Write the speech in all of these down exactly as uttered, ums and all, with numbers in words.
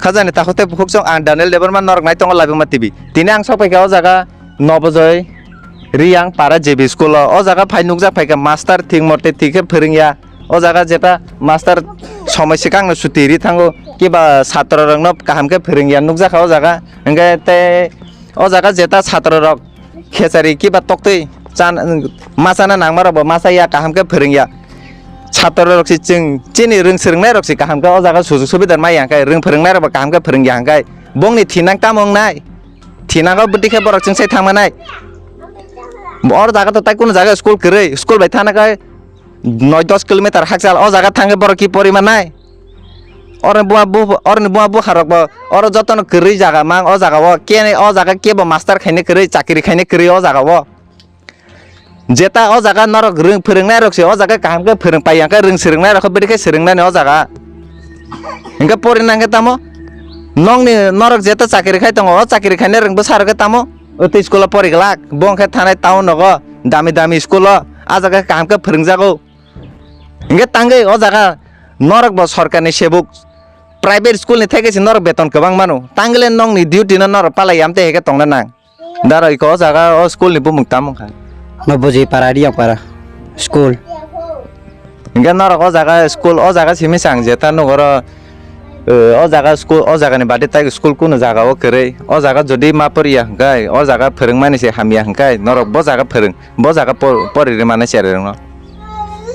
Sajani takhuk tei bukhuk chwng ang Daniel Debbarma norok nai tongo Laibuma T V. Tini ang sok phaikha o jaga Nobojoi Riyang para J B school o. O jaga phai nukjak phaikha master thik mote thik khe phwrwngya. O jaga jeta master somoi swkangno chuti ri thango, kiba satro rokno kaham khe phwrwngya nukjakha o jaga. Hwnkhe tei o jaga jeta satro rok khechari kiba toktwi chan-, ma chana nangma rokbo ma chaya kaham khe phwrwngya. Satro rok si chwng chini rwng swrwngnairok si kaham khe o jaga sujuk subida maya hwnkhe rwng phwrwngnairokbo kaham khe phwrwngya hwnkhe bongni thinang tamo wngnai? Thinango bwtwi khe borok chwngsai thangmanai. Oro jaga to tai kunu jaga school kwrwi, school bai thana khe noi dos kilometer hakchal, o jaga thangwi borok ki pori mannai? Oroni buma bu-, oroni buma bupharokbo oro jotono kwrwi jaga mang, o jagao kene, o jaga kebo master khaina kwrwi, chakiri khaina kwrwi o jagao. Jeta o jaga norok rwng phwrwngnairok se o jaga kaham khe phwrwng pai, hwnkhe rwng swrwngnairok khe bwtwi khe swrwngnani o jaga. Hwnkhe porina hwnkhe tamo? Nokni norok jeta chakiri khai tongo, o chakiri khainai rwng bwsarok khe tamo? O tei school o pori glak, bo hwnkhe thanai town nogo, dami dami school o, a jaga kaham khe phwrwngjago. Hingke tangwi o jaga norok bo sorkarni sebuk, private school ni theke se norok beton kwbang mano, tangwi le nokni duty no norok palai amte heke tongna nang. Daro iko o jaga o school ni bumung tamo kha? No bujui para, Riyang para school. Hingke norok o jaga school, o jaga simi sang jeta nugoro, eh, o jaga school, o jaga ni bade tai school kunu jaga o kwrwi, o jaga jodi ma poriya hingkai, o jaga phwrwngmani se hamya hingkai, norok bo jaga phwrwng. Bo jaga por-, pori rwmani cherai rwngno.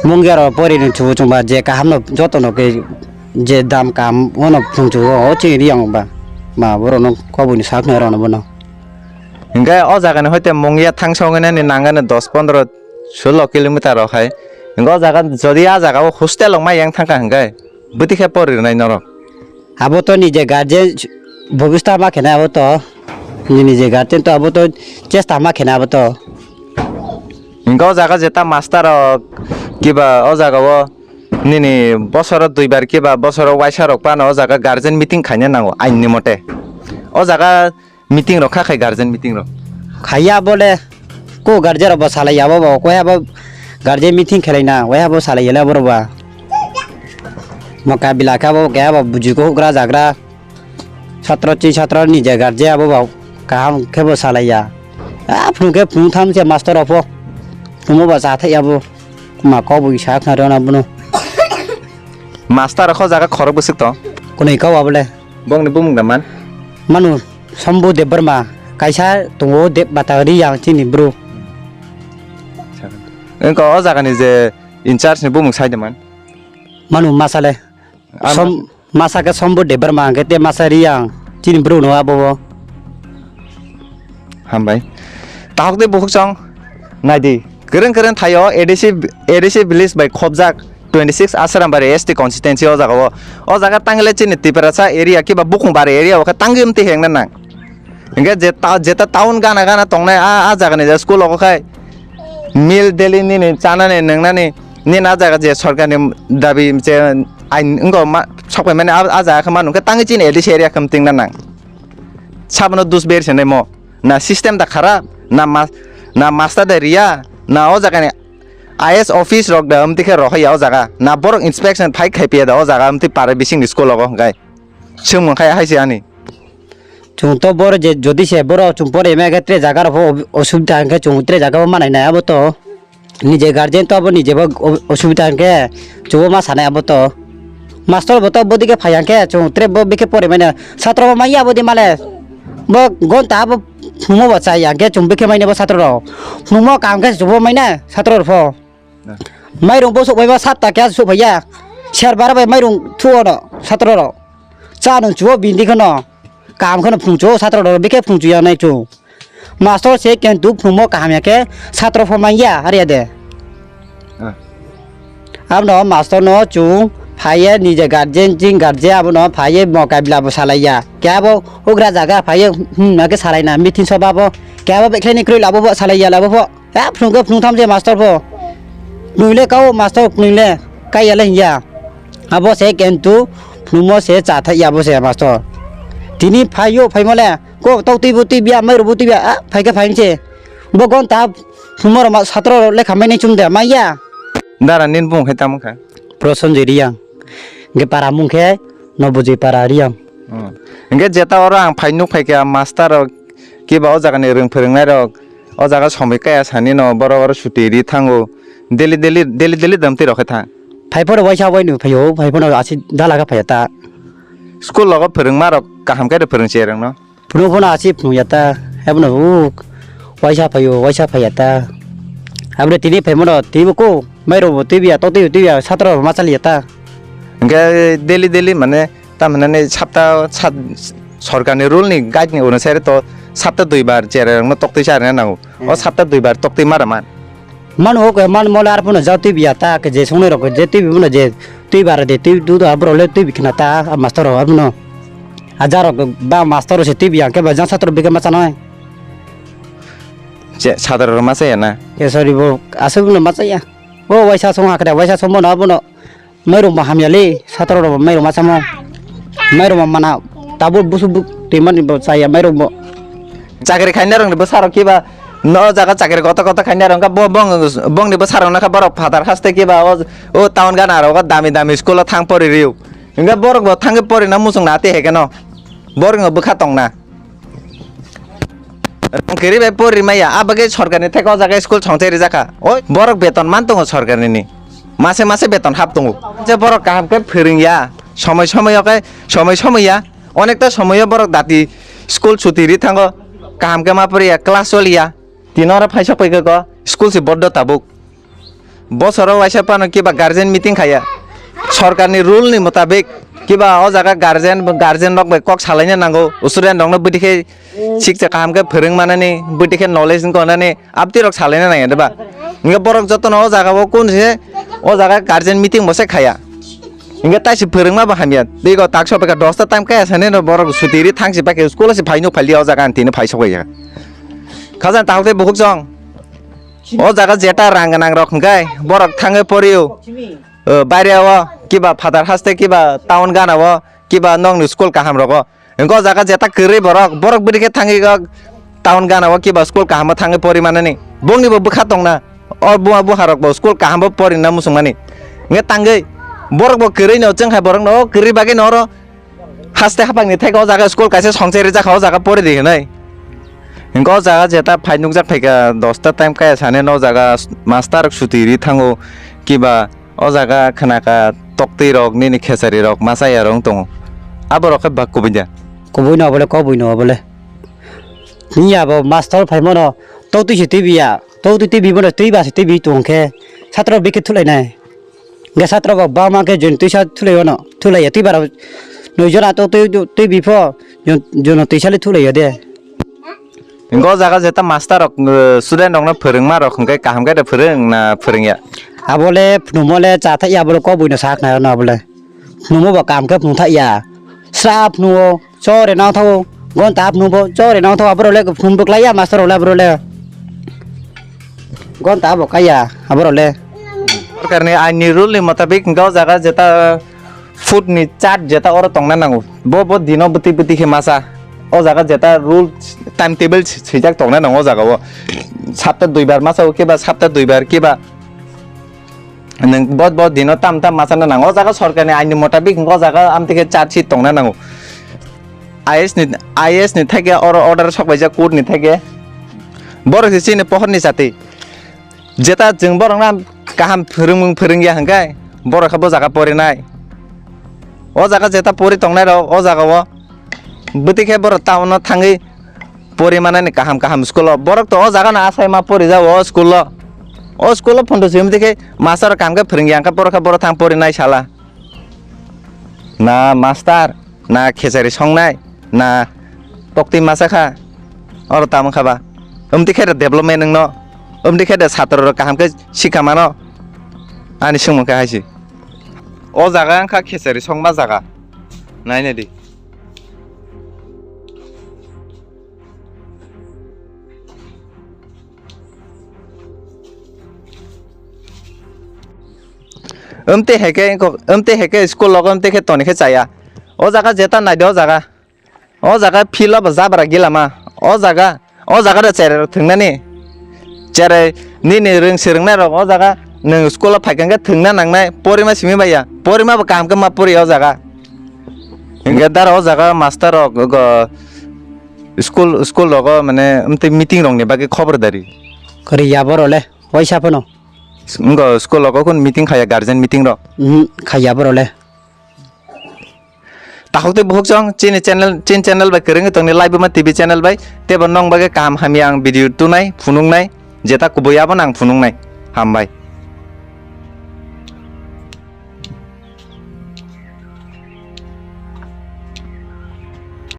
Mungya rok pori rwng chubu chwngba je kaham no joto no ke je dam kaham wano phung chubu o chini Riyang ba. Ma borok no koboni sak no rwno bono. Hingke o jaga ni hoite Mungya thangsa wngwi nani nangani dos pondro sulo kilometer rok hai. Hingke o jaga jodi a jaga o hostel rok mai yang thangkha hingke bwtwi khe pori rwnai norok. Abo to nije guardian bobista ma khena abo to. Nije guardian to abo to chesta ma khena abo to. Hingke o jaga jeta master rok kiba o jaga o nini bosoro duibar kiba bosoro waisa rok phano o jaga guardian meeting khaina nango ain ni mote. O jaga meeting rok kha khai guardian meeting rok. Khaiya bole ko guardian rok bo salai ya bo bo ko ya bo guardian meeting khelai na wai ya bo salai ya le bo rok ba. Mokabila kha bo khe bo buji ko hugra jagra. Satro chi satro ni je guardian abo ba kaham khe bo salai ya. A phung khe phung tham se master rok pho. Phung bo ba cha thai ya bo. Ma ko bo sa kha rona bono. Master rok o jaga khorok bwswk to. Kunui kau abo le. Bongni bumung da man? Manu Sombu Debbarma, kaisa tongo Deb Bata Riyang chini bro. Wngkha o jagani je in charge ni bumung sai de man? Manu masa le. Ah, Som-, masa khe Sombu Debbarma, hwnkhe te masa Riyang chini bro no abo bo. Hambai. Tahok de bukhuk chong. Naidi. Kwrwng kwrwng thaio A D C, A D C village bai khobjak twenty six Asarambari S T constituency o jaga o. O jaga tangile chini Tiprasa area kiba Bukhungbari area o khe tangwi mtwi hengna nang. Hingke je ta-, jeta town gana gana tongnai a, a jaga ni je school o khai meal daily nini chanani nwngnani nini a jaga je sorkar ni dabi je ain wngko ma, sok pai mani a, a jaga khe manu khe tangwi chini A D C area khe mtingna nang. Sabono dus ber se nai mo. Na system da kharap, na mas-, na master da riya, na o jaga ni I S office rok da amtwi khe rohor ya o jaga. Na borok inspection phai khai piya da o jaga amtwi para bising ni school rogo hwnkhe. Swngmung khai hai se ani. Chwng to boro je jodi se boro chwng pore me khe tre jaga rok pho ob-, osubida hwnkhe chwng tre jaga pho manai nai abo to. Nije guardian to abo nije bo o-, osubida hwnkhe chubo ma sanai abo to. Master bo to bodi khe phai hwnkhe chwng tre bo bikhe pore mane satro bo manya abo di male. Bo gonta abo phunukmo bo chai hwnkhe chwng bikhe manya bo satro rok. Phunukmo kaham khe chubo manya satro rok pho. Mairung bo sok bai ba satta khe sok phaiya. Ser bara bai mairung thuo no satro rok. Cha nung chubo bindi kheno. Kaham kheno phunukcho satro rok bikhe phunukcho ya nai chu. Master se kentu phunukmo kaham ya khe satro pho manya are de. Ah. Abono master no chung phaiye nije guardian jing guardian abono phaiye mokai bila bo salaiya. Khe abo ugra jaga phaiye hum na khe salaina meeting soba bo. Khe abo bekhlai ni kroi labo bo salaiya labo pho. Ha phunuk khe phunuk tham je master pho. Nui le kao master nui le kaiya le hinya. Abo se kentu phunukmo se cha thaiya bo se master. Tini phaiyo phaimo le. Ko tok twi bo twi biya, mai ro bo twi biya, ah, phai khe phai se. Bo gon ta phunukma rok ma satro rok lekha mai nai chum de, mai ya. Dara nin bung khe tamo kha? Proson je Riyang. Ge para mung khe no bujui para Riyang. Hmm. Hingke jeta oro ang phai nuk phaikha master rok kiba o jaga ni rwng phwrwngnai rok o jaga somoi kaya sani no borok oro suti ri thango daily daily daily daily dam twi rok khe thang. Phai phano waisa waino phaio, phai phano asi dala khe phaiya ta. School logo phwrwngma rok kaham khe rw phwrwng se rwng no. Phunuk phano asi phunuk ya ta, hebono uk waisa phaio, waisa phaiya ta. Aboni tini phaimano twibo ko, mairokbo twibiya, tok twibi twibiya, satro rok ma chaliya ta. Hingke daily daily mane, tamhinani sapta sat-, sorkarni rule ni guide ni onusare to sapta dui bar cherai rokno tok twi charina nango. O Hmm. Sapta dui bar tok twi mara man. Mano ok, man mole ar phano jao twibiya ta, ke je songnai rok je twibi mano je twibar de twi du do aborok le twibi khna ta, a master rok abono. A jarok ba master rok se twibiya, ke ba jang satro bike ma chanai. Je satro rok ma chaya na? Ke sorry bo, aswk no ma chaya. O waisa song hakre, waisa song bono abono. Mairum bo hamya le, satro rok mairum ma chamo. Mairum ma mana, tabuk busu buk, twi mani bo chaya mairum bo. Chakri khaina rok ni bwsa rok kiba, no jaga chakri koto koto khaina rok, bo bong, bong ni bwsa rok nakha borok phatar haste kiba, o, o town gana rok dami dami school o thang pori riu. Hingke borok bo thangwi porina muchung na ati hekeno. Borok no bwkha tongna. Rong kiri bai pori maya, abagwi sorkarni theke o jaga school songchai rijak kha. Oi, borok beton man tongo sorkarni ni. Mase mase beton hap tongo. Je borok kaham khe phwrwng ya. Somoi somoi o khe, somoi somoi ya. Onekta somoi o borok dati school chuti ri thango. Kaham khe ma pori ya, class choli ya. Tino oro phaisa poi khe ko school si boddo tabuk. Bosoro waisa phano kiba guardian meeting khaya. Sorkarni rule ni mutabik kiba o jaga guardian, guardian rok bai kok salaina nango. Student rokno bwdikhe siksa kaham khe phwrwng manani, bwdikhe knowledge wngkha nani, abti rok salaina nangya de ba. Hingke borok jotono o jaga o kun se o jaga guardian meeting bo se khaya. Hingke taisi phwrwngma bo hamya. Tei go tak sophaikha dosta time kaya sani no borok suti ri thangsi bai khe school o se phai nuk phai li o jaga ang tini phai sok ya. Khajang tahok tei bukhuk chong. O jaga jeta rang gwnang rok hwnkhe borok thangwi porio, o, baire o kiba phatar haste kiba town gana o kiba nokni school kaham rogo. Hwnkhe o jaga jeta kwrwi borok, borok bwrwi khe thangwi o town gana o kiba school kaham o thangwi pori manani. Bongni bo bwkha tongna, o buma buha rok bo school kaham bo porina muchung mani. Hwnkhe tangwi borok bo kwrwi no chwng hai borok no o kwrwi bagwi no oro haste haphangni theke o jaga school kaisa songchai rijak kha, o jaga pori di hinwi. Hingke o jaga jeta phai nukjak phaikha dosta time kaya sani no o jaga master suti ri thango kiba o jaga khwnaka toktwi rok nini khechari rok masa ya rok tongo. Abo rok khe bak kubui da. Kubui no obole, kubui no obole. Ni abo master phai mano toktwi se twi biya, toktwi twi bi mano twi ba se twi bi tong khe satro bikhe thulai nai. Hingke satro bo bangma khe joni twisa thulai ono, thulai ya twi bara noi jona to twi, twi bipho jon-, jono twisali thulai ya de. Hingke o jaga jeta master rok, eh, student rokno phwrwngma rok hingke kaham khe de phwrwng na phwrwngya? Abole phwrwngmole cha thai ya, abole kobui no sak nai ono abole. Phwrwngmo bo kaham khe phwrwng thai ya. Sra phwrwngo. Chore nang thago, gonta phunukbo chore nang thago, aborok le phunukbo klai ya master rok le aborok le. Gonta abo kaiya aborok le. Sorkarni ainni rule ni motabik hingke o jaga jeta food ni chart jeta oro tongna nango. Bo, bo dino bwtwi bwtwi khe masa. O jaga jeta rule time table swijak tongna nango o jaga o. Sapta duibar masa o keba sapta duibar keba. Nwng bo, bo dino tam tam machana nango. O jaga sorkarni ain ni motabik hwnkhe o jaga amtwi khe charge sheet tongna nango. I S ni, I S ni theke oro order sok laijak court ni theke. Borok se chini pohor ni jati. Jeta chwng borok na kaham phwrwngmung phwrwngya hwnkhe borok khe bo jaga porinai. O jaga jeta pori tongnai rok o jaga o. Bwtwi khe borok town o thangwi pori manani kaham kaham school o. Borok to o jaga no asai ma pori jago o school o. O school o phondo simi twi khe master kaham khe phwrwngya hwnkhe borok khe borok thang pori nai sala. Na master, na khechari songnai, na toktwi masa kha. Oro tamo kha ba. Omtwi khe de development wngno. Omtwi khe de satro rok kaham khe sikha mano. Ani swngmung khe hai se. O jaga wngkha khechari songma jaga. Nainai di. Omtwi hai khe, omtwi hai khe school logo omtwi khe toni khe chaya. O jaga jeta naidi o jaga. O jaga field o bo jabra gila ma. O jaga, o jaga da cherai rok thwng nani. Cherai nini rwng swrwng nai rok o jaga nwng school o phai kha khe thwngna nangnai. Porima simi bai ya. Porima bo kaham khe ma pori o jaga. Hingke dara o jaga master rok go school, school rogo mane amtwi meeting rokni bagwi khobor dari. Kori ya borok le, waisa phano. Ngo school rogo kun meeting khaya, guardian meeting rok. Mhm, khaya borok le. Takhuk tei bukhuk chong chini channel, chini channel bai kwrwngwi tongni Laibuma T V channel bai, tebo nong bagwi kaham hamya ang video tunai, phunuknai, jeta kubui abono ang phunuknai. Hambai.